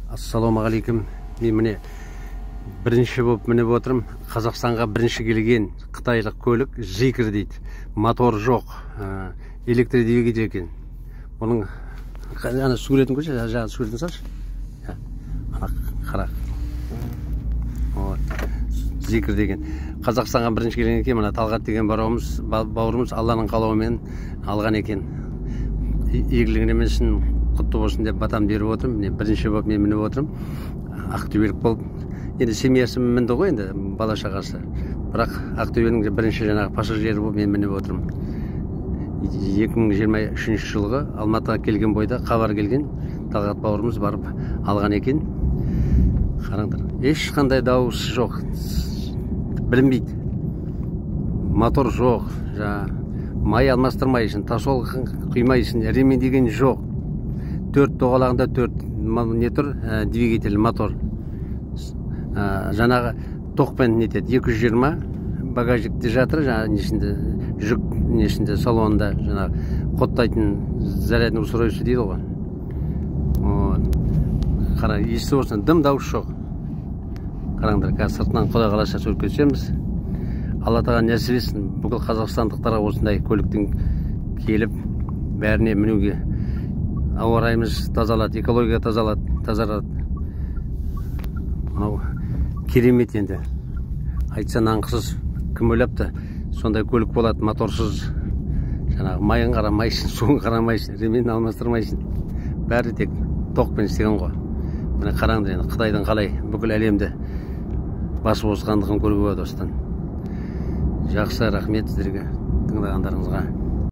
Ассалаумағалейкум. Мен міне бірінші болып мініп отырмын. Қазақстанға бірінші келген қытайлық көлік Zeekr дейді. Мотор жоқ, электродвигатель екен. Бұның ана суретін көрші, жаңа суретін салшы. Ана қара. Вот. Zeekr деген. Қазақстанға бірінші келген екен. Мына Талғат деген бауырымыз Алланың қалауымен алған екен. Игілігіне мінсін, құтты болсын деп батам беріп отырмын. Міне бірінші болып мен мініп отырмын. Ақтөбелік болып. Енді семьясы мінді ғой енді, бала шағасы. Бірақ Ақтөбенің бірінші жаңағы пассажирі болып мен мініп отырмын. 2023 жылғы Алматыға келген бойда хабар келген, Талғат бауырымыз барып алған екен. Қараңдар, ешқандай дауыс жоқ, білінбейді. Мотор жоқ, жаңа май алмастырмайсың, тосол құймайсың, ремень деген жоқ. Төрт доғалағында төрт не тұр, двигатель, мотор. Жаңағы тоқпен нетеді, 220 багажникте жатыр, жаңағы несінде, жүк несінде, салонында жаңағы қоттайтын зарядный устройство дейді ғой. Вот. Қара, естіп отырсың, дым дауыс жоқ. Қараңдар, қазір сыртынан құдай қаласа суретке түсеміз. Алла тағала нәсіп етсін бүкіл қазақстандықтарға осындай көліктің келіп бәріне мінуге. Ауа райымыз тазалады, экология тазалады, тазарады. Мынау керемет енді. Айтса нанғысыз, кім ойлапты сондай көлік болады, моторсыз, жаңағы майын қарамайсың, суын қарамайсың, ременін алмастырмайсың. Бәрі тек тоқпен істеген ғой. Міне қараңдар енді, Қытайдың қалай бүкіл әлемді басып озғандығын көруге болады осыдан. Жақсы, рахмет сіздерге тыңдағандарыңызға.